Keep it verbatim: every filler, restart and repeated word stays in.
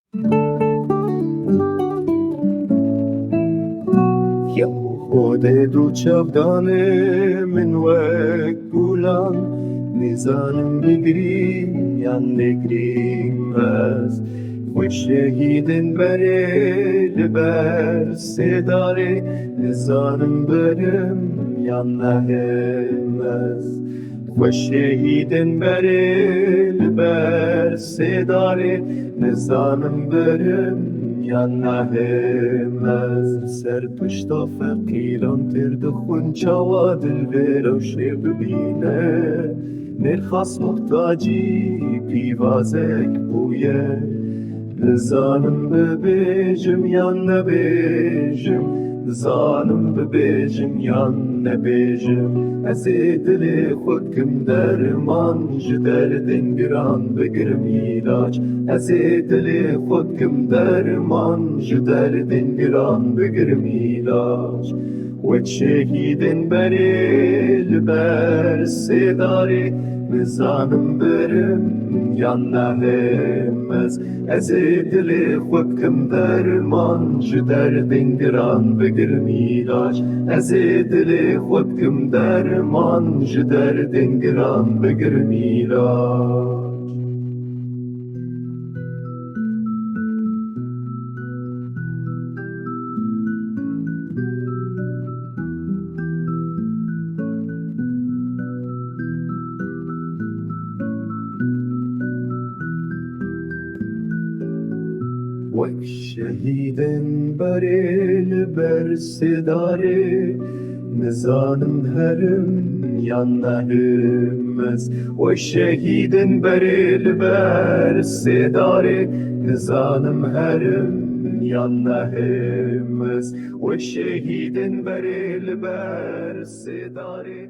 Ya Xwedê du çavdane min wek gulan, nizanim bigirîm yan negirîm ez. Xwe şehîdên berê li ber sêdarê, nizanim berim yan nehim ez. Xwe şehîdên berê li ber sêdarê, nizanim berim yan nehim ez. Ser pişta feqîran têr dixwin, çawa dil vê rewşê bibîne? Nêrxas muhtacî pîvazek bûye. Nizanim bibêjim yan nebêjim, nizanim bibêjim yan nebêjim. Ez ê dilê xwe dikim derman, ji derdên giran bigirim îlac. Ez ê dilê xwe dikim derman, ji derdên giran bigirim îlac. Wek şehîdên berê li ber sêdarê, nizanim berim yan nehim ez. Ez ê dilê xwe bikim derman, ji derdên giran bigirim îlac. Ez ê dilê xwe bikim derman, ji derdên giran bigirim îlac. Wek şehîdên berê li ber sêdarê, nizanim herim yan nehim ez. Wek şehîdên berê li ber sêdarê, nizanim herim yan nehim ez. Wek şehîdên berê li ber sêdarê,